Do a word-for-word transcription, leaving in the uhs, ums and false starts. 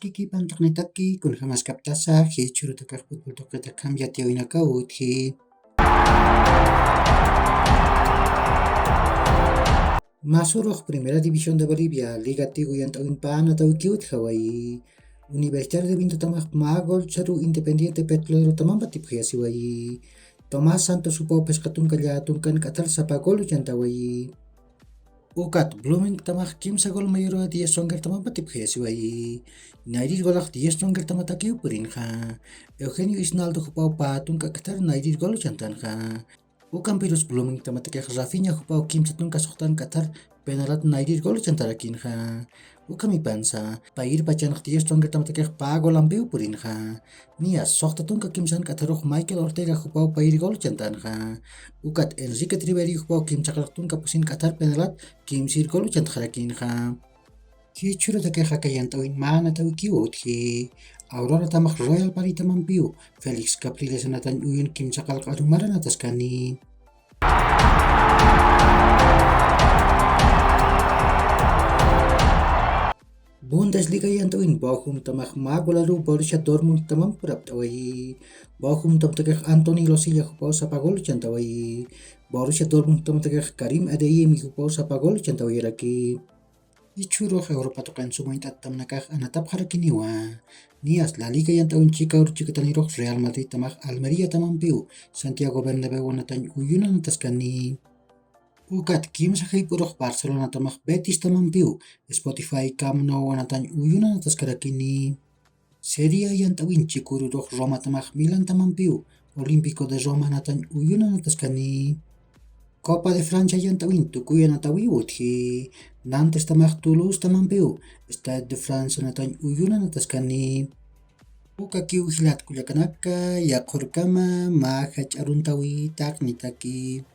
Kiki pantaqnitaki, kunjamaskaptasa jichhürutakax futbol tuqitakham yatiyawinakaw utji. Masurux Primera División de Bolivia, Liga Tigo yant'awin panatawikiw utjawayi. Universitario de Vintotamax mä gol charu Independiente Petrolero tamampa tipjayasiwayi. Tomás Santos jupaw phisqa tunka llätunkan k'athar sapa gol uchantawayi. Ukat Blooming tamax kimsa gol mayor diez songertamampa tipjayasiwayi. Nayrir golax diez songertamatakiw purinxa. Eugenio Isnaldo jupaw pä tunka k'athar nayrir gol uchantanxa. Ukampirus Blooming tamatakix Rafinha jupaw kimsa tunka suxtan k'athar penalat nayrir gol uchantarakinxa. Ukhamipansa payir pachanx diez songertamatakix pä golampiw purinxa. Niyas suxta tunka kimsan k'atharux Michael Ortega jupaw payir gol uchantanxa. Ukat Enrique Triverio jupaw kimsa qillq tunka pusin k'athar penalat kimsir gol uchantxarakinxa. Jichhürutakixa aka yant'awin manatawikiw utji. Aurora tamax Royal Paritamampiw Félix Capriles anatañ uyun kimsa qillq arumaranataskani. Bundesliga yant'awin Bochum tamax mä golaru Borussia Dortmund tamamp purapt'awayi. Bochum tamtakix Anthony Losilla jupaw sapa gol uchantawayi. Borussia Dortmund tamtakix Karim Adeyemi jupaw sapa gol uchantawayaraki. Jichhürux Europa tuqin suma uñt'attamnakax anatapxarakiniwa. Niyas La Liga yant'awin chika uru chikatanirux Real Madrid tamax Almería tamampiw Santiago Bernabéu anatañ uyun anataskani. Ukat kimsa jayp'urux Barcelona tamax Betis tamampiw Spotify Camp Nou anatañ uyun anataskarakini. Serie A yant'awin chikürurux Roma tamax Milan tamampiw Olímpico de Roma anatañ uyun anataskani. Copa de Francia yant'awin tukuy anatawiw utji. Nantes tamax Toulouse tamampiw Stade de France anatañ uyun anataskani. Ukakiw jilat kullakanaka, yaqhurkama mä jach'a aruntawi taqnitaki.